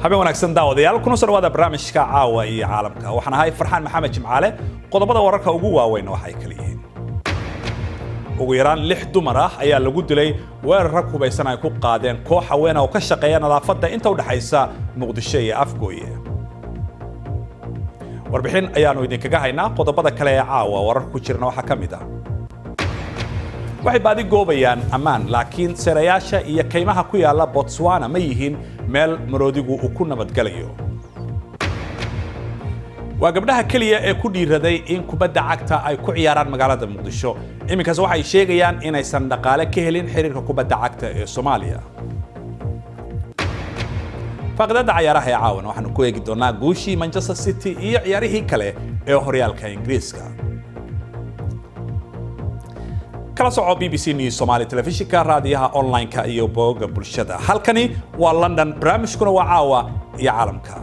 Habeen wanaagsan, daawadayaal, kuna soo dhawaada barnaamijka Caawa iyo Caalamka. Waxaan ahay Farxaan Maxamed Jimcaale. Qodobada wararka ugu waaweyn waxay kala yihiin: ugu yaraan lix dumar ah ayaa lagu dilay weerar rag hubaysan ay ku qaadeen koox haween oo ka shaqeeya nadaafadda inta u dhexaysa Muqdisho iyo Afgooye. Warbixin ayaanu idinkaga haynaa. Qodobada kale ee caawa wararka ku jirna waxaa ka mid ah: waxay baadi goobayaan ammaan, laakiin seerayaasha iyo kaymaha ku yaala Botswana ma yihiin meel maroodigu uu ku nabadgelayo. Waa gabdhaha keliya ee ku dhiiraday in kubadda cagta ay ku ciyaaraan magaalada Muqdisho. Iminkaas waxay sheegayaan inaysan dhaqaale ka helin xiriirka kubadda cagta ee Soomaaliya. Faaqidada cayaaraha ee caawan waxaanu ku eegi doonaa guushii Manchester City iyo ciyaarihii kale ee horyaalka Ingiriiska. Kala soco BBC News Somali telefishinka, raadiyaha, online-ka iyo bogga bulshada. Halkani waa London, barnaamijkuna waa Caawa iyo Caalamka.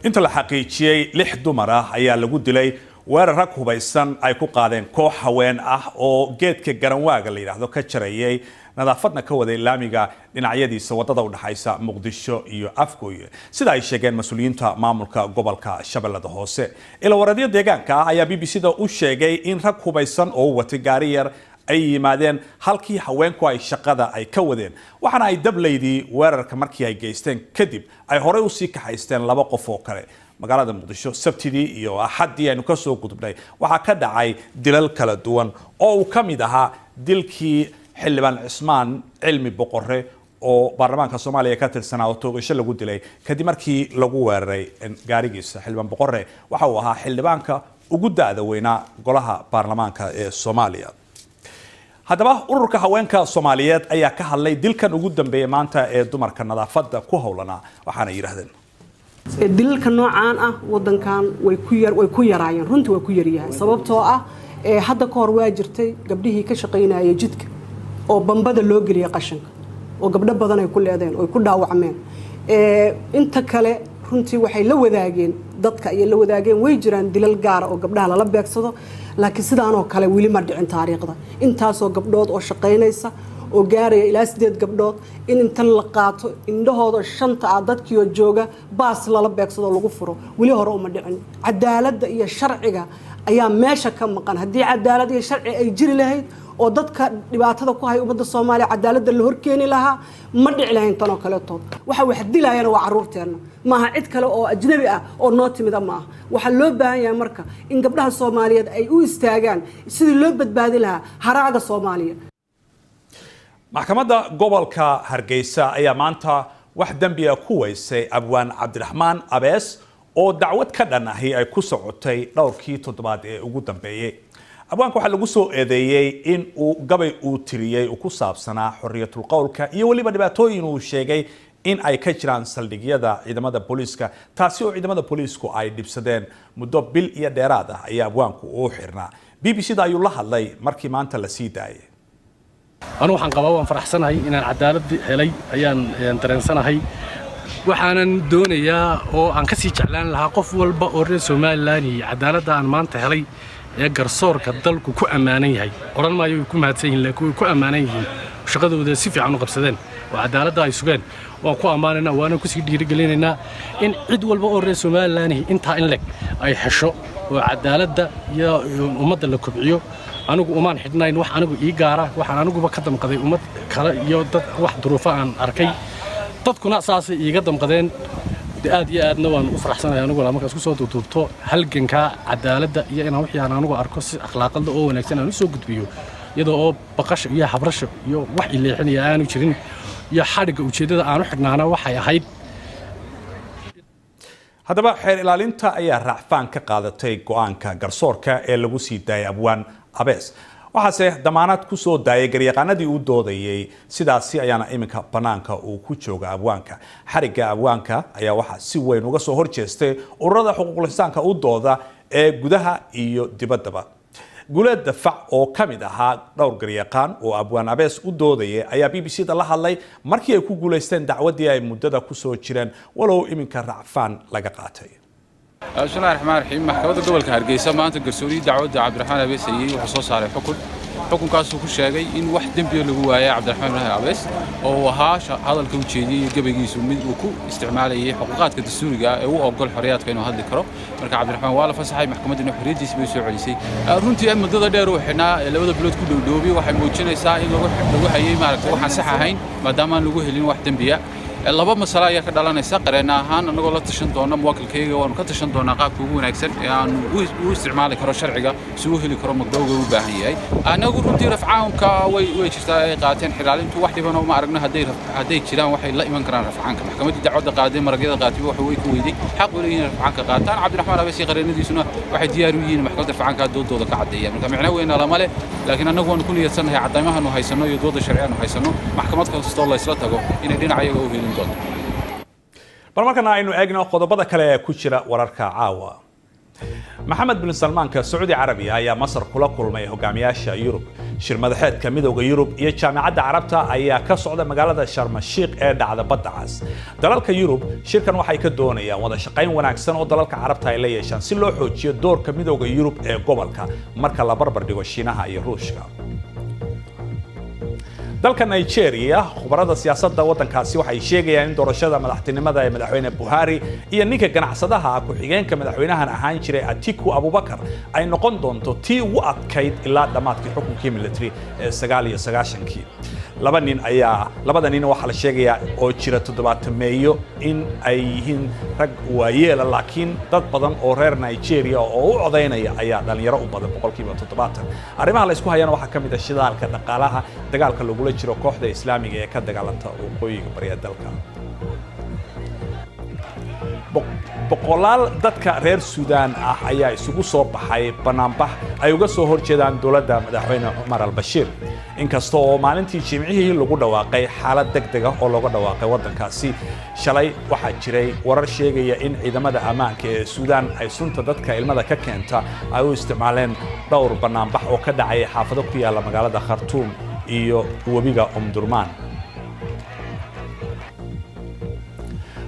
Inta la xaqiijiyey, lix dumar ah ayaa lagu dilay weerar rag hubaysan ay ku qaadeen koox haween ah oo geedka garanwaaga la yidhaahdo ka jarayay, nadaafadna ka waday laamiga dhinacyadiisa wadada u dhexaysa Muqdisho iyo Afgooye, sida ay sheegeen mas-uuliyiinta maamulka gobolka Shabeellada Hoose. Ilawareedyo deegaanka ah ayaa BBC da u sheegay in rag hubaysan oo watay gaari yar ay yimaadeen halkii haweenku ay shaqada ay ka wadeen, waxaana ay dablaydii weerarka markii ay geysteen kadib ay horey usii kaxaysteen laba qof oo kale. Magaalada Muqdisho Sabtidii iyo Axaddii aynu kasoo gudubnay waxaa ka dhacay dilal kala duwan oo uu ka mid ahaa dilkii xildhibaan Cismaan Cilmi Boqore oo baarlamaanka Soomaaliya ka tirsanaa, oo toogasho lagu dilay kadib markii lagu weeraray gaarigiisa. Xildhibaan Boqore waxa uu ahaa xildhibaanka ugu da'da weynaa golaha baarlamaanka ee Soomaaliya. Haddaba, Ururka Haweenka Soomaaliyeed ayaa ka hadlay dilkan ugu dambeeyay maanta ee dumarka nadaafadda ku howlanaa, waxaana yidhahdeen: Dilalka noocaan ah wadankan way ku yaraayeen, runtii way ku yaryahay, sababtoo ah hadda ka hor waa jirtay gabdhihii ka shaqaynayay jidka oo bambada loo geliyay qashinka, oo gabdho badan ay ku leedeen oo ay ku dhaawacmeen. Inta kale runtii waxay la wadaageen dadka ayay la wadaageen. Way jiraan dilal gaara oo gabdhaha lala beegsado, laakiin sidaanoo kale weli ma dhicin taariikhda. Intaasoo gabdhood oo shaqaynaysa oo gaaraya ilaa sideed gabdhood in inta la qaato, indhahooda shanta ah, dadkiioo jooga baas lala beegsado, lagu furo, weli hore uma dhicin. Cadaaladda iyo sharciga ayaa meesha ka maqan. Haddii cadaalad iyo sharci ay jiri lahayd oo dadka dhibaatada ku haya ummadda Soomaaliya cadaaladda la horkeeni lahaa, ma dhici lahayn tanoo kaleetood. Waxa wax dilayana waa caruurteenna, maaha cid kale oo ajnabi ah oo noo timida maaha. Waxaa loo baahan yahay marka in gabdhaha Soomaaliyeed ay u istaagaan sidii loo badbaadi lahaa haraaga Soomaaliya. Maxkamadda gobolka Hargeysa ayaa maanta wax dembi ah ku weysay abwaan Cabdiraxmaan Abees oo dacwad ka dhan ahi ay ku socotay dhowrkii toddobaad ee ugu dambeeyey. Abwaanka waxaa lagu soo eedeeyey in uu gabay uu tiriyey uu ku saabsanaa xorriyatul qowlka iyo weliba dhibaatooyin uu sheegay in ay ka jiraan saldhigyada ciidamada booliiska, taasi oo ciidamada booliisku ay dhibsadeen. Muddo bil iyo dheeraad ah ayaa abwaanku uu xirnaa. BBC da ayuu la hadlay markii maanta la sii daayay. Anu waxaan qabaa, waan faraxsanahay inaan cadaalad helay ayaan dareensanahay. Waxaanan doonayaa oo aan ka sii jeclaan lahaa qof walba oo reer Somaliland iyo cadaaladda aan maanta helay ee garsoorka dalku ku ammaanan yahay. Odhan maayo way ku mahadsan yihiin, laakiin way ku ammaanan yihiin. Shaqadooda si fiican u qabsadeen oo cadaaladda ay sugeen waan ku ammaanaynaa, waana kusii dhiirigelinaynaa in cid walba oo reer Somaliland intaa in leg ay hesho oo cadaaladda iyo ummadda la kobciyo. Anigu umaan xidhnayn wax anigu ii gaara, waxaan aniguba ka damqaday ummad kale iyo dad wax duruufo aan arkay, dadkuna saasay iiga damqadeen. Aad iyo aadna waan u faraxsanahay aniguna. Markaas ku soo duuduubto, halganka cadaaladda iyo inaan wixii aan anigu arko si akhlaaqada oo wanaagsan aan u soo gudbiyo, iyadoo oo baqasho iyo habrasho iyo wax ileexinaya aanu jirin, iyo xadhigga ujeeddada aan u xidhnaana waxay ahayd. Haddaba, xeer ilaalinta ayaa raacfaan ka qaadatay go-aanka garsoorka ee lagu sii daayay abwaan Abees, waxaase damaanad ku soo daayay garyaqaanadii uu doodayay. Sidaasi ayaana iminka banaanka uu ku jooga abwaanka. Xarigga abwaanka ayaa waxaa si weyn uga soo horjeestay ururada xuquuqul insaanka u dooda ee gudaha iyo dibaddaba. Guuleed Dafac oo ka mid ahaa dhowr garyaqaan oo Abwaan Abees u doodayay ayaa BBC da la hadlay markii ay ku guulaysteen dacwaddii ay muddada kusoo jireen, walow iminka racfaan laga qaatay. Bismillahi raxmaan raxiim. Maxkamadda gobolka Hargeysa maanta garsooriyii dacwadda Cabdiraxmaan Abees ayey wuxuu soo saaray xukun. Xukunkaasuu ku sheegay in wax dembiya lagu waayay Cabdiraxmaan Ibraahim Abees oo uu ahaa hadalka ujeediyey iyo gebaygiisu mid uu ku isticmaalayay xuquuqaadka dastuuriga ah ee u ogol xorriyaadka inuu hadli karo. Marka Cabdiraxmaan waa la fasaxay, maxkamaddina xorriyaddiisa bay soo celisay. Runtii muddada dheer uu xidhnaa ee 2da bilood ku dhowdhoobay waxay muujinaysaa in lagu hayay, maaragtay, waxaan sax ahayn, maadaama aan lagu helin wax dembiya. Laba masale ayaa ka dhalanaysa. Qareenna ahaan, annagoo la tashan doona muwaakilkayga, waanu ka tashan doonaa qaabka ugu wanaagsan ee aanu u isticmaali karo sharciga si uu heli karo magdhowga u baahan yahay. Annagu runtii rafcaanka way jirtaa ay qaateen xilaalintu, wax dhibano ma aragno. Hadday jiraan waxay la iman karaan rafcaanka. Maxkamaddii dacwadda qaaday, maragyada qaatay, waxa way ku weyday xaq u leeyihiin rafcaanka qaataan. Cabdiraxmaan Abees iyo qareennadiisuna waxay diyaar u yihiin maxkamadda rafcaanka doodooda ka caddeeya. Marka micno weyna lama leh, laakiin annagu waanu ku niyadsannahay caddaymahaanu haysanno iyo doodda sharci aanu haysanno, maxkamad kastoo la isla tago inay dhinac iyaga u helin doonto. Bal markana aynu eegno qodobada kale ee ku jira wararka caawa. Maxamed bin Salmaanka Sacuudi Carabiya ayaa Masar kula kulmay hogaamiyaasha Yurub. Shir madaxeedka Midowda Yurub iyo Jaamacadda Carabta ayaa ka socda magaalada Sharmashiikh ee dhacda Badda Cas. Dalalka Yurub shirkan waxay ka doonayaan wada shaqayn wanaagsan oo dalalka Carabta ay la yeeshaan si loo xoojiyo doorka Midowda Yurub ee gobolka marka la barbar dhigo Shiinaha iyo Ruushka. Dalka Nigeria, khubarada siyaasadda waddankaasi waxay sheegayaan in doorashada madaxtinimada ee Madaxweyne Buhari iyo ninka ganacsadaha ku-xigeenka madaxweynahan ahaan jiray Atiku Abubakar ay noqon doonto tii ugu adkayd ilaa dhammaadkii xukunkii military ee 99-kii. Laba nin ayaa, labada nin waxaa la sheegayaa oo jira toddobaatameeyo in ay yihiin rag waayeela, laakiin dad badan oo reer Nigeria oo u codaynaya ayaa dhalinyaro u badan 70%. Arrimaha la isku hayana waxaa ka mid ah shidaalka, dhaqaalaha, dagaalka lagula jiro kooxda Islaamiga ee ka dagaalanta waqooyiga bariya dalka. Boqolaal dadka reer Suudaan ah ayaa isugu soo baxay banaanbax ay uga soo horjeedaan dowladda Madaxweyne Cumar al-Bashiir, inkasta oo maalintii Jimcihii lagu dhawaaqay xaalad deg deg ah oo looga dhawaaqay waddankaasi. Shalay waxaa jiray warar sheegaya in ciidamada ammaanka ee Suudaan ay sunta dadka ilmada ka keenta ay u isticmaaleen dhowr banaanbax oo ka dhacay xaafado ku yaala magaalada Khartuum iyo webiga Umdurmaan.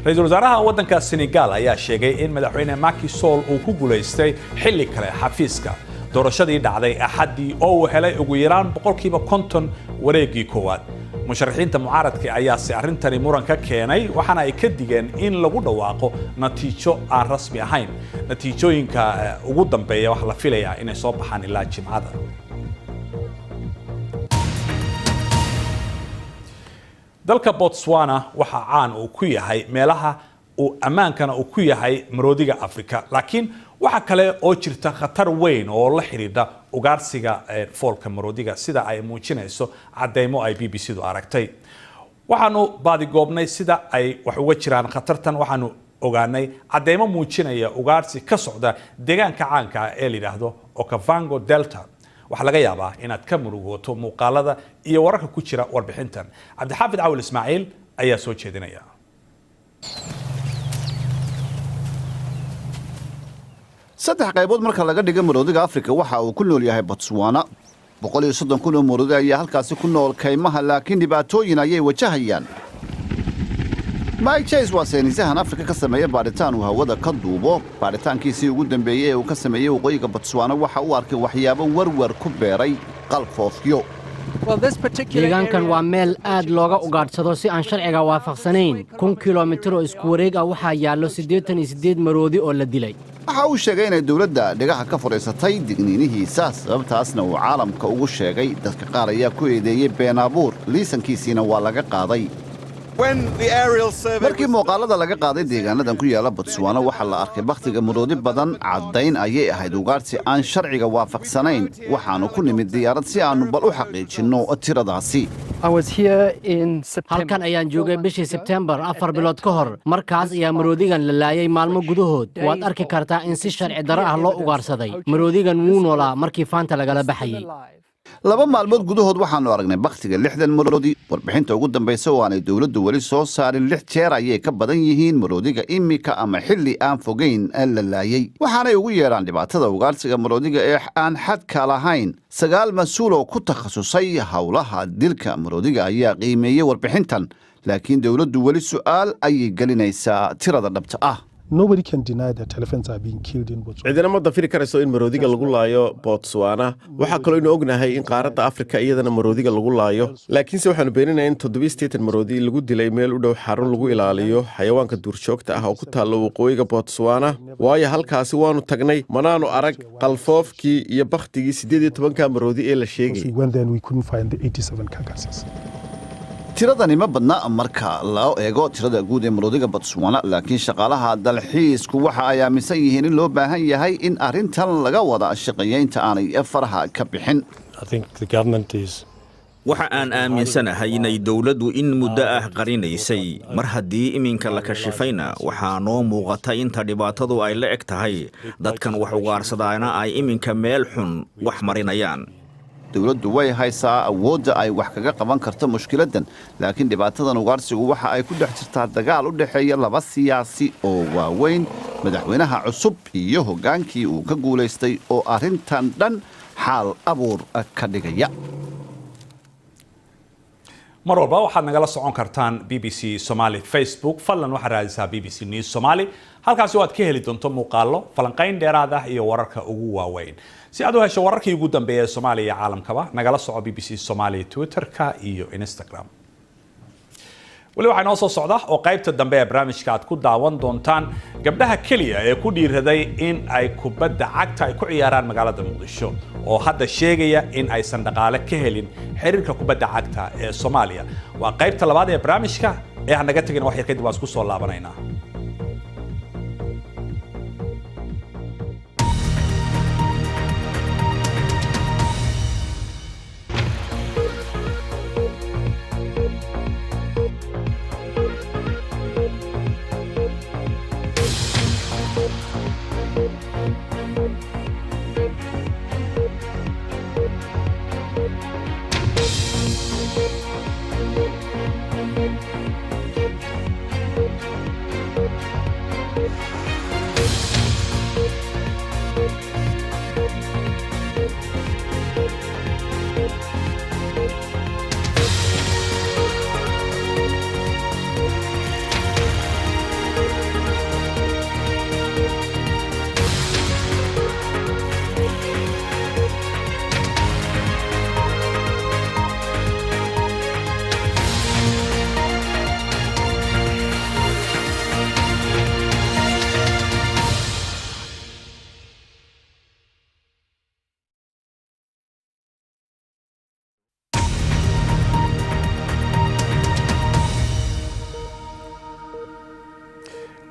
Ra-iisul wasaaraha waddanka Senegal ayaa sheegay in Madaxweyne Macky Sall uu ku guulaystay xilli kale xafiiska doorashadii dhacday Axaddii oo uu helay ugu yaraan 50% wareeggii koowaad. Musharaxiinta mucaaradka ayaase arrintani muran ka keenay, waxaana ay ka digeen in lagu dhawaaqo natiijo aan rasmi ahayn. Natiijooyinka ugu dambeeya waxaa la filayaa inay soo baxaan ilaa Jimcada. Dalka Botswana waxaa caan uu ku yahay meelaha uu ammaankana uu ku yahay maroodiga Afrika, laakiin waxa kale oo jirta khatar weyn oo la xidhiidha ugaarsiga foolka maroodiga, sida ay muujinayso cadeymo ay BBC du aragtay. Waxaanu baadigoobnay sida ay wax uga jiraan khatartan. Waxaanu ogaanay cadeymo muujinaya ugaarsi ka socda deegaanka caanka ah ee la yidhaahdo Okavango Delta. Waxaa laga yaabaa inaad ka murugooto muuqaalada iyo wararka ku jira warbixintan. Cabdixaafid Cawil Ismaaciil ayaa soo jeedinaya. Saddex qaybood marka laga dhigo maroodiga Afrika waxa uu ku nool yahay Botswana. 130,000 oo maroodi ayaa halkaasi ku nool kaymaha, laakiin dhibaatooyin ayay wajahayaan. Mike Chase waa saynisahan Afrika ka sameeya baadhitaan uu hawada ka duubo. Baadhitaankiisii ugu dambeeyey ee uu ka sameeyey waqooyiga Botswana waxa uu arkay waxyaabo warwar ku beeray qalfoofyo. Deegaankan waa meel aad looga ugaadhsado si aan sharciga waafaqsanayn. 1000 kilomitir oo isku wareeg ah waxaa yaallo 88 maroodi oo la dilay. Waxa uu sheegay inay dowladda dhegaha ka fadhiisatay digniinihiisa, sababtaasna uu caalamka ugu sheegay. Dadka qaar ayaa ku eedeeyey been abuur, liisankiisiina waa laga qaaday. Markii muuqaalada laga qaaday deegaanadan ku yaala Botswana, waxaa la arkay bakhtiga maroodi badan. Caddayn ayay ahayd ugaadhsi aan sharciga waafaqsanayn. Waxaannu ku nimid diyaarad si aannu bal u xaqiijinno tiradaasi. Halkan ayaan joogay bishii Sebtembar 4 bilood ka hor. Markaas ayaa maroodigan la laayay maalmo gudahood. Waad arki kartaa in si sharci darro ah loo ugaarsaday. Maroodigan wuu noolaa markii faanta lagala baxayey. 2 maalmood gudahood waxaanu aragnay bakhtiga 60 maroodi. Warbixinta ugu dambaysa oo aanay dowladdu weli soo saarin, lix jeer ayay ka badan yihiin maroodiga imika ama xilli aan fogeyn la laayay. Waxaanay ugu yeedhaan dhibaatada ugaarsiga maroodiga ee aan xadka lahayn. Sagaal mas-uul oo ku takhasusay howlaha dilka maroodiga ayaa qiimeeyey warbixintan, laakiin dowladdu weli su'aal ayay gelinaysaa tirada dhabta ah. Cidina ma dafiri karayso in maroodiga lagu laayo Botswana. Waxaa kaloo inu ognahay in qaaradda Afrika iyadana maroodiga lagu laayo, laakiinse waxaanu beeninaya in 87 maroodi lagu dilay meel u dhow xarun lagu ilaaliyo xayawaanka duurjoogta ah oo ku taalla waqooyiga Botswana, waayo halkaasi waanu tagnay, manaanu arag qalfoofkii iyo bakhtigii 18-ka maroodi ee la sheegay. Tiradani ma badna marka loo eego tirada guud ee maroodiga Botswana, laakiin shaqaalaha dalxiisku waxa ay aaminsan yihiin in loo baahan yahay in arrintan laga wada shaqeeya inta aanay faraha ka bixin. Waxa aan aaminsanahay inay dowladdu in muddo ah qarinaysay. Mar haddii iminka la kashifayna, waxaa noo muuqata inta dhibaatadu ay la eg tahay, dadkan wax ugaarsadaana ay iminka meel xun wax marinayaan. Dowladdu way haysaa awoodda ay wax kaga qaban karto mushkiladdan, laakiin dhibaatadan ugaarsigu waxa ay ku dhex jirtaa dagaal u dhexeeya laba siyaasi oo waaweyn, madaxweynaha cusub iyo hoggaankii uu ka guulaystay oo arrintan dhan xaal abuur ka dhigaya. Mar walba waxaad nagala socon kartaan BBC Somali Facebook. Fadlan waxaad raadisaa BBC News Somali. Halkaasi waad ka heli doonto muuqaalo, falanqayn dheeraad ah iyo wararka ugu waaweyn. Si aad u hesho wararkii ugu dambeeya ee Soomaaliya iyo caalamkaba, nagala soco BBC Somali Twitterka iyo Instagram. Weli waxaa inoo soo socda oo qaybta dambe ee barnaamijka aad ku daawan doontaan gabdhaha keliya ee ku dhiiraday in ay kubadda cagta ay ku ciyaaraan magaalada Muqdisho oo hadda sheegaya in aysan dhaqaale ka helin xiriirka kubadda cagta ee Soomaaliya. Waa qaybta labaad ee barnaamijka ee ha naga tegin. Wax yar kadib waan isku soo laabanaynaa.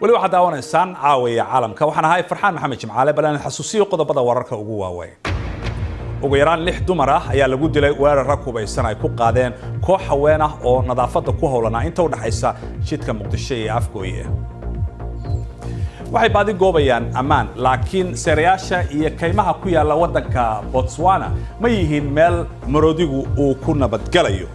Weli waxaad daawanaysaan Caawiya Caalamka. Waxaan ahay Farxaan Maxamed Jimcaale. Bal aan xasuusiyo qodobada wararka ugu waaweyn. Ugu yaraan lix dumar ah ayaa lagu dilay weerar rag hubaysan ay ku qaadeen koox haween ah oo nadaafadda ku howlanaa inta u dhaxaysa jidka Muqdisho iyo Afgooye. Waxay baadi goobayaan ammaan, laakiin seerayaasha iyo kaymaha ku yaalla waddanka Botswana ma yihiin meel maroodigu uu ku nabadgalayo?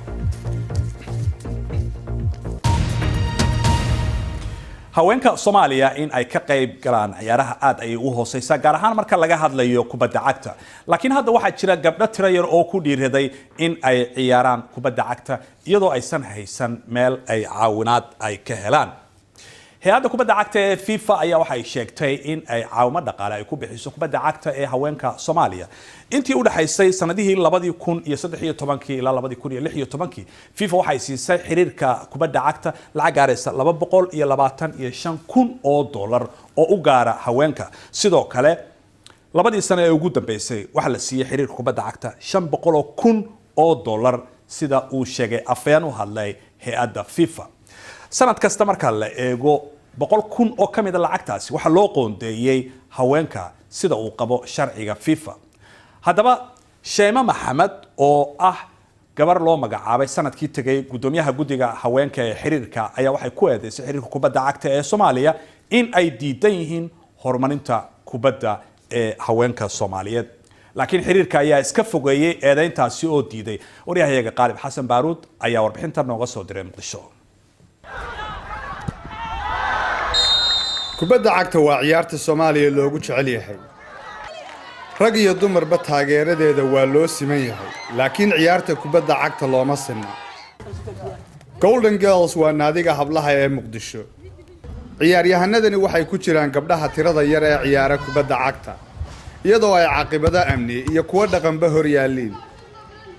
Haweenka Soomaaliya in ay ka qayb galaan ciyaaraha aad ayay u hooseysaa, gaar ahaan marka laga hadlayo kubadda cagta. Laakiin hadda waxaa jira gabdho tiro yar oo ku dhiiraday in ay ciyaaraan kubadda cagta iyadoo aysan haysan meel ay caawinaad ay ka helaan. Hay-adda kubadda cagta ee FIFA ayaa waxay sheegtay in ay caawimo dhaqaale ay ku bixiso kubadda cagta ee haweenka Soomaaliya. Intii u dhaxaysay sanadihii 2013-kii ilaa 2016-kii, FIFA waxay siisay xiriirka kubadda cagta lacag gaaraysa $225,000 oo u gaara haweenka. Sidoo kale, labadii sano ee ugu dambeysay waxaa la siiyey xiriirka kubadda cagta $500,000, sida uu sheegay afhayeen u hadlay hay-adda FIFA. Sanad kasta marka la eego, 100,000 oo ka mid a lacagtaasi waxaa loo qoondeeyey haweenka, sida uu qabo sharciga FIFA. Haddaba, Sheeme Maxamed oo ah gabar loo magacaabay sanadkii tegay guddoomiyaha guddiga haweenka ee xiriirka ayaa waxay ku eedeysay xiriirka kubadda cagta ee Soomaaliya in ay diidan yihiin horumarinta kubadda ee haweenka Soomaaliyeed. Laakiin xiriirka ayaa iska fogeeyey eedeyntaasi oo diiday. Waryahayaga Qaalib Xasan Baaruud ayaa warbixintan nooga soo diray Muqdisho. Kubadda cagta waa ciyaarta Soomaaliya loogu jecel yahay. Rag iyo dumarba taageeradeeda waa loo siman yahay, laakiin ciyaarta kubadda cagta looma sinna. Golden Girls waa naadiga hablaha ee Muqdisho. Ciyaaryahanadani waxay ku jiraan gabdhaha tirada yar ee ciyaara kubadda cagta, iyadoo ay caqibado amni iyo kuwo dhaqanba hor yaalliin.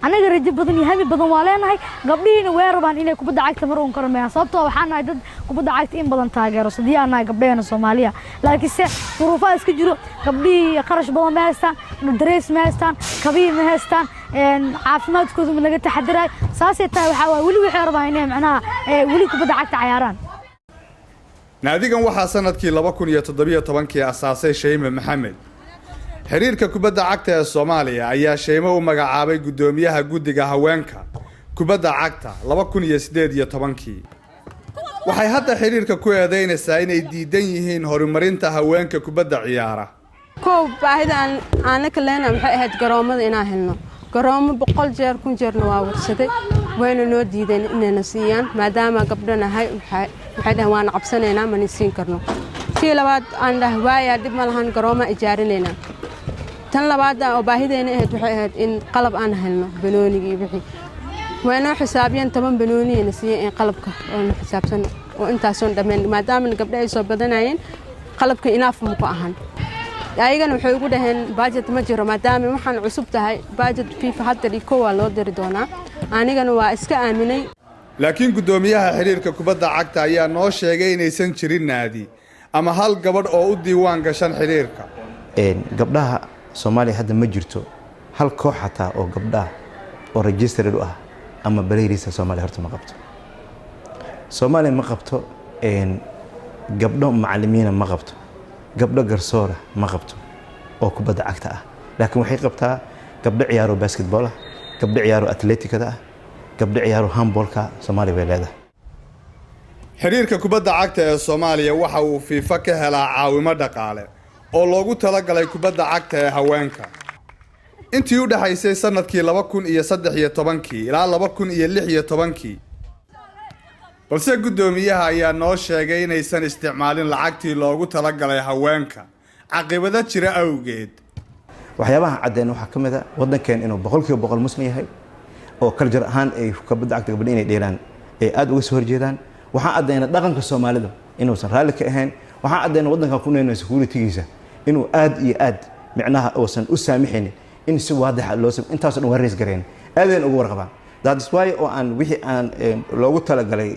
Anaga rajo badan iyo hami badan waa leenahay. Gabdhihiina way rabaan inay kubadda cagta mar uun kormeeyaan, sababtoo waxaan nahay dad kubadda cagta in badan taageero sidii aan nahay gabdhaheena Soomaaliya. Laakiinse duruufaha iska jiro, gabdhihii qarash badan ma haystaan, darees ma haystaan, kabihii ma haystaan, caafimaadkooda ma laga taxadarayo. Saasay tahay, waxaa waaye weli waxay rabaan inay macnaha weli kubadda cagta cayaaraan. Naadigan waxaa sanadkii 2017-kii asaasay Shayme Maxamed. Xiriirka kubadda cagta ee Soomaaliya ayaa Shayme u magacaabay guddoomiyaha guddiga haweenka kubadda cagta 2018-kii. Waxay hadda xiriirka ku eedeynaysaa inay diidan yihiin horumarinta haweenka kubadda ciyaara. Kow, baahida aana ka leena maxay ahayd? Garoomada inaan helno. Garoomo 100 jeer, 1000 jeerna waa warsaday, wayna noo diideen inayna siiyaan, maadaama gabdho nahay. Waxay dhaheen waana cabsanaynaa, mana siin karno. Tii labaad aan dhah waayaa, dhib ma lahan, garooma ijaarinaynaa. Tan labaad oo baahideena ahayd waxay ahayd in qalab aan helno, banoonigii wixii. Waynoo xisaabiyeen, 10 banooniyana siiyeen in qalabka oonu xisaabsan oo intaasoon dhammayn, maadaama gabdho ay soo badanayeen, qalabka enough ma ku ahan. Ayagana waxay ugu dhaheen budget ma jiro, maadaama waxaan cusub tahay, budget FIFA hadda iyo kow waa loo diri doonaa. Anigana waa iska aaminay. Laakiin guddoomiyaha xiriirka kubadda cagta ayaa noo sheegay inaysan jirin naadi ama hal gabadh oo u diiwaan gashan xiriirka. Gabdhaha Soomaaliya hadda ma jirto hal koox xataa oo gabdhaha oo registered u ah ama players-ka. Soomaaliya horta ma qabto. Soomaaliya ma qabto gabdho macalimiina, ma qabto gabdho garsoora, ma qabto oo kubadda cagta ah. Laakiin waxay qabtaa gabdho ciyaaro basketball ah, gabdho ciyaaro atleticada ah, gabdho ciyaaro handballka. Soomaaliya way leedahay. Xiriirka kubadda cagta ee Soomaaliya waxa uu FIFA ka helaa caawimo dhaqaale oo loogu talagalay kubadda cagta ee haweenka intii u dhexaysay sanadkii 2013-kii ilaa 2016-kii. Balse guddoomiyaha ayaa noo sheegay inaysan isticmaalin lacagtii loogu talagalay haweenka caqibado jira awgeed. Waxyaabaha caddeen waxaa ka mid a waddankeen inuu 100% Muslim yahay, oo culture ahaan ay kubadda cagta gabdha inay dheelaan ay aada uga soo horjeedaan. Waxaan caddayna dhaqanka Soomaalida inuusan raalli ka ahayn. Waxaan caddayna waddankan ku neyno securitygiisa inuu aad iyo aad micnaha uusan u saamixaynin in si waadixa loo intaaso dhan waa raise gareen, aadayn uga warqabaan. That's why oo aan wixii aan loogu talagalay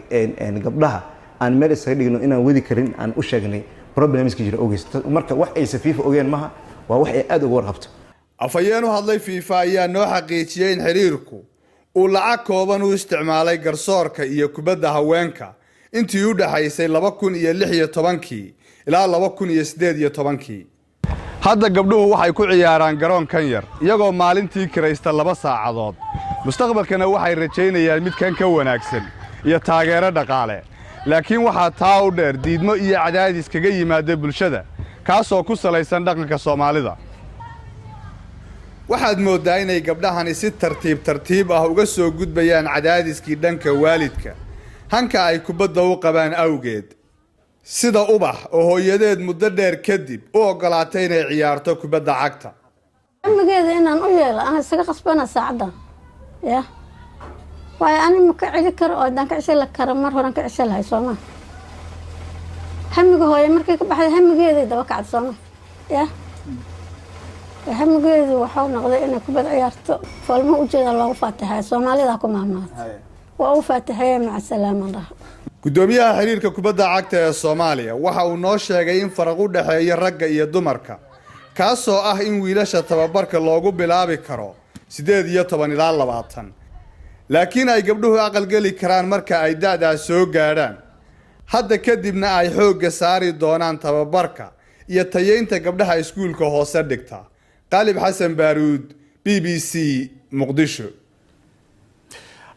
gabdhaha aan meel isaga dhigno inaan wadi karin, aan u sheegnay problemska jira ogeys. Marka wax aysa FIFA ogeen maha, waa wax ay aada uga warqabto. Afhayeen u hadlay FIFA ayaa noo xaqiijiyey in xiriirku uu lacag kooban u isticmaalay garsoorka iyo kubadda haweenka intii u dhexaysay 2016-kii ilaa 2018-kii. Hadda gabdhuhu waxay ku ciyaaraan garoonkan yar, iyagoo maalintii kiraysta 2 saacadood. Mustaqbalkana waxay rajaynayaan midkan ka wanaagsan iyo taageero dhaqaale. Laakiin waxaa taa u dheer diidmo iyo cadaadis kaga yimaada bulshada, kaasoo ku salaysan dhaqanka Soomaalida. Waxaad mooddaa inay gabdhahani si tartiib tartiib ah uga soo gudbayaan cadaadiskii dhanka waalidka, hanka ay kubadda u qabaan awgeed, sida Ubax oo hooyadeed muddo dheer kadib u oggolaatay inay ciyaarto kubadda cagta. Hamigeeda inaan u yeelo aan isaga qasbana saacaddan ya, waayo ani ma ka celi karo, oo haddaan ka ceshan la karo mar horan ka ceshan lahay, sooma? Hamiga hooye markay ka baxday, hamigeeday daba kacda, sooma? Ya, hamigeedu waxuu noqday inay kubad ciyaarto. Foolma ujeeda loogu faatixeeya, Soomaalida ku mahmaad waa u faatixeeya, maca salaama dhaha. Guddoomiyaha xiriirka kubadda cagta ee Soomaaliya waxa uu noo sheegay in faraq u dhexeeya ragga iyo dumarka, kaasoo ah in wiilasha tababarka loogu bilaabi karo 18 ilaa 20, laakiin ay gabdhuhu aqalgeli karaan marka ay da'daas soo gaadhaan. Hadda kadibna ay xoogga saari doonaan tababarka iyo tayeynta gabdhaha iskuulka hoose dhigta. Qaalib Xasan Baaruud, BBC, Muqdisho.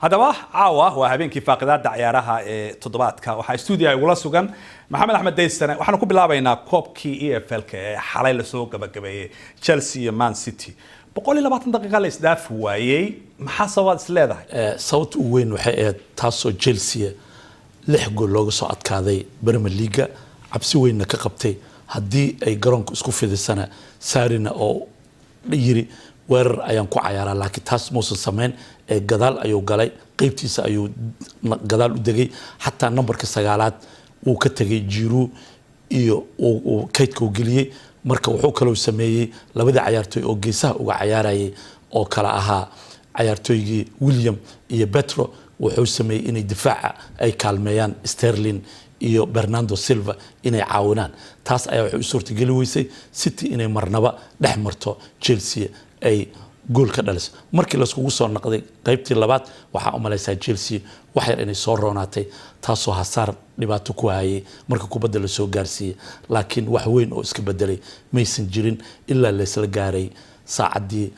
Haddaba caawa waa habeenkii faaqidaada ciyaaraha ee toddobaadka. Waxaa stuudiyaha igula sugan Maxamed Axmed Daysane. Waxaanu ku bilaabaynaa koobkii EFL-ka ee xalay lasoo gabagabeeyey, Chelsea iyo Man City. 120 daqiiqa la isdhaafi waayey. Maxaa sababaad is leedahay? Sababta ugu weyn waxay ahayd taasoo Chelsea lix gool looga soo adkaaday Premier League, cabsi weynna ka qabtay haddii ay garoonka isku fidisana. Sarrina oo yiri weerar ayaan ku cayaaraa, laakiin taas muusan samayn ee gadaal ayuu galay, qeybtiisa ayuu gadaal u degay. Xataa nambarka sagaalaad wuu ka tegay, Giroud iyo kaydka uu geliyey. Marka wuxuu kaloo sameeyey labadii cayaartooy oo geesaha uga cayaarayay, oo kala ahaa cayaartooygii Willian iyo Pedro, wuxuu sameeyey inay difaaca ay kaalmeeyaan, Sterling iyo Bernardo Silva inay caawinaan. Taas ayaa waxay u suurtageli weysay City inay marnaba dhex marto Chelsea, ay gool ka dhaliso. Markii laiskugu soo noqday qaybtii labaad, waxaa u malaysaa Chelsea wax yar inay soo roonaatay, taasoo Hazard dhibaato ku hayay marka kubadda lasoo gaarsiiyey, laakiin wax weyn oo iska bedelay maysan jirin ilaa laysla gaaray saacaddii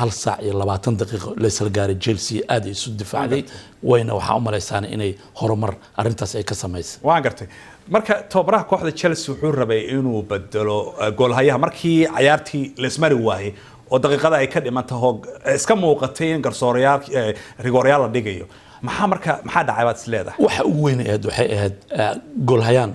1 saac iyo 20 daqiiqo laysla gaaray. Chelsea aad ay isu difaacday, wayna waxaa u malaysaana inay horumar arrintaas ay ka samaysay. Waan gartay. Marka tababaraha kooxda Chelsea wuxuu rabay inuu bedelo goolhayaha markii cayaartii laismari waayey oo daqiiqada ay ka dhiman taho, iska muuqatay in garsoorayaal rigooryaal la dhigayo. Maxaa marka, maxaa dhacay baad is leedahay? Waxa ugu weyn ahayd waxay ahayd goolhayaan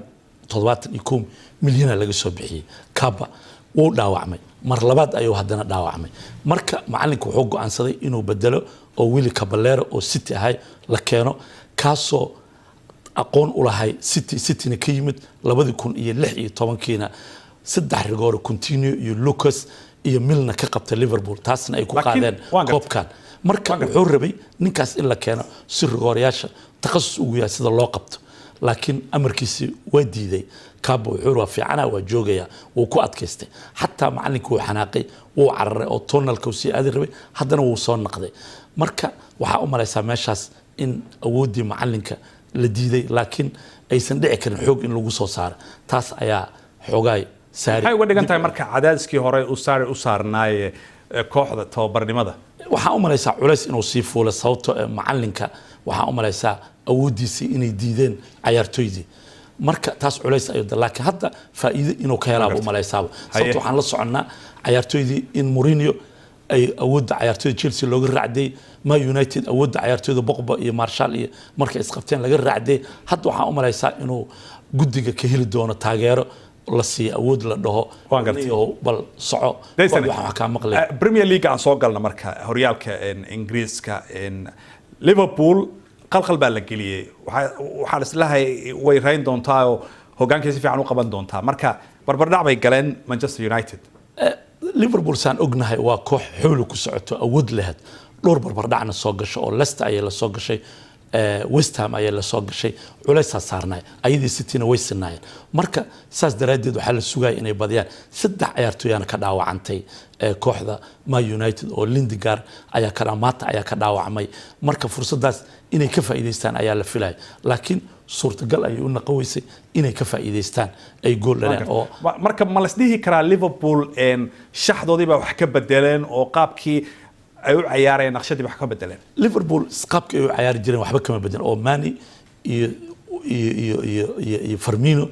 71 milyana laga soo bixiyey. Kaba wuu dhaawacmay, mar labaad ayuu haddana dhaawacmay. Marka macalinka wuxuu go'aansaday inuu bedelo oo Willy Caballero oo City ahay la keeno, kaasoo aqoon u lahay City, Cityna ka yimid. 2016-kiina saddex rigoore Coutinho iyo Lucas iyo Milner ka qabta Liverpool, taasna ay ku qaadeen koobkan. Marka wuxuu rabay ninkaas in la keeno si rigoorayaasha takhasus ugu yahay sida loo qabto, laakiin amarkiisi waa diiday Kaba. Wuxuu waa fiicana, waa joogaya, wuu ku adkaystay. Xataa macalinka wuu xanaaqay, wuu cararay oo tunnelka uu sii aadi rabay, haddana wuu soo naqday. Marka waxaa u malaysaa meeshaas in awooddii macalinka la diiday, laakiin aysan dhici karin xoog in lagu soo saaro. Taas ayaa xoogaay Sarri. Maxay uga dhigan tahay marka cadaadiskii hore uu Sarri u saarnaaye kooxda tababarnimada? Waxaa u malaysaa culays inuu sii fuulay, sababtoo macalinka waxaa u malaysaa awooddiisii inay diideen cayaartoydii. Marka taas culays ayuu, laakiin hadda faa'iido inuu ka helaaba u malaysaaba, sababto waxaan la soconnaa cayaartoydii in Mourinho ay awoodda cayaartooyda Chelsea looga raacday, Ma United awoodda cayaartooyda Pogba iyo Martial iyo markay isqabteen laga raacday. Hadda waxaan u malaysaa inuu guddiga ka heli doono taageero, la siiyo awood, la dhaho bal soco, waxaan kaa maqlay. Premier League aan soo galna. Marka horyaalka Ingiriiska, Liverpool qalqal baa la geliyey. Waxaan islahay way rayn doontaa oo hogaankay si fiican u qaban doontaa. Marka barbardhac bay galeen Manchester United. Liverpool saan ognahay waa koox xooli ku socoto, awood lahayd, dhowr barbardhacna soo gasho oo Leicester ayay la soo gashay, West Ham ayaa la soo gashay, culaysaa saarnay, ayadii Cityna way sinaayeen. Marka saas daraaddeed waxaa la sugaya inay badiyaan. Saddex ciyaartooyaana ka dhaawacantay kooxda Ma United, oo Lindelof ayaa ka, Mata ayaa ka dhaawacmay. Marka fursadaas inay ka faa'iidaystaan ayaa la filaya, laakiin suurtagal ayay u naqon weysay inay ka faa'iidaystaan, ay gool dhaleen oo Marka ma lasdhihi karaa Liverpool shaxdoodii baa wax ka bedeleen oo qaabkii ay u cayaarayeen, naqshadii wax ka bedeleen? Liverpool qaabkii ay u cayaari jireen waxba kama bedelan, oo Mane iyo Firmino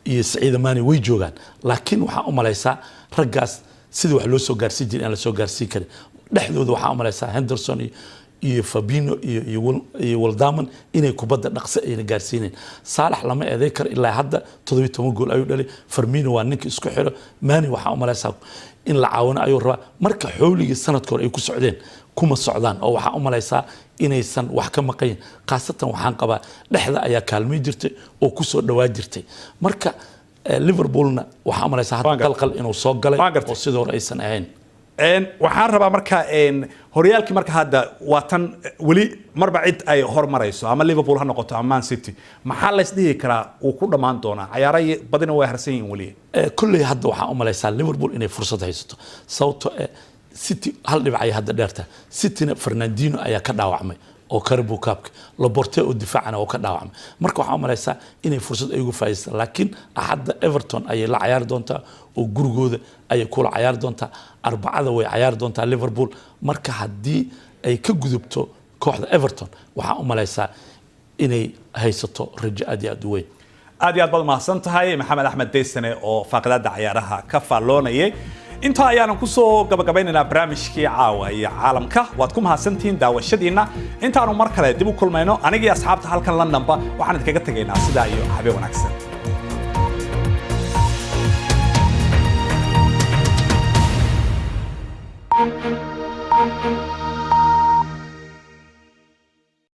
iyo Sadio Mane way joogaan, laakiin waxaa u malaysaa raggaas sidii wax loo soo gaarsiin jiray aan la soo gaarsiin karin. Dhexdooda waxaa u malaysaa Henderson iyo Fabinho iyo Wijnaldum inay kubadda dhaqso ayna gaarsiinayn. Saalax lama eeday karo, ilaa hadda 17 gool ayuu dhalay. Firmino waa ninka isku xiro. Mane waxaa u malaysaa in la caawino ayuu rabaa. Marka xooligii sanadka hore ay ku socdeen kuma socdaan, oo waxaa u malaysaa inaysan wax ka maqayn. Khaasatan waxaan qabaa dhexda ayaa kaalmay jirtay oo kusoo dhawaa jirtay. Marka Liverpoolna waxaa u malaysaa hadda qalqal inuu soo galay oo sidii hore aysan ahayn. Waxaan rabaa marka horyaalkii, marka hadda waa tan weli marba cid ay hormarayso, ama Liverpool ha noqoto ama Man City. Maxaa la isdhihi karaa wuu ku dhammaan doonaa? Cayaaro badina way harsan yihiin weli. Kolley hadda waxaa u malaysaa Liverpool inay fursad haysato, sababtoo City hal dhibac ay hadda dheerta. Cityna Fernandinho ayaa ka dhaawacmay oo Carabao Cupka, Laporte oo difaacana oo ka dhaawacmay. Marka waxaa u malaysaa inay fursad ay uga faa'iidaystaan, laakiin Axadda Everton ayay la cayaari doontaa oo gurigooda ayay kula cayaari doontaa. Arbacada way cayaari doontaa Liverpool. Marka haddii ay ka gudubto kooxda Everton, waxaa u malaysaa inay haysato rajo aad iyo aad u weyn. Aad iyo aad baad umahadsan tahay, Maxamed Axmed Deysane oo faaqidaada cayaaraha ka faalloonayay. Intaa ayaanan kusoo gabagabaynaynaa barnaamijkii Caawa iyo Caalamka. Waad ku mahadsantihiin daawashadiinna. Intaanu mar kale dib u kulmayno, anigii asxaabta halkan Londonba waxaan idinkaga tegaynaa sidaa iyo habeen wanaagsan.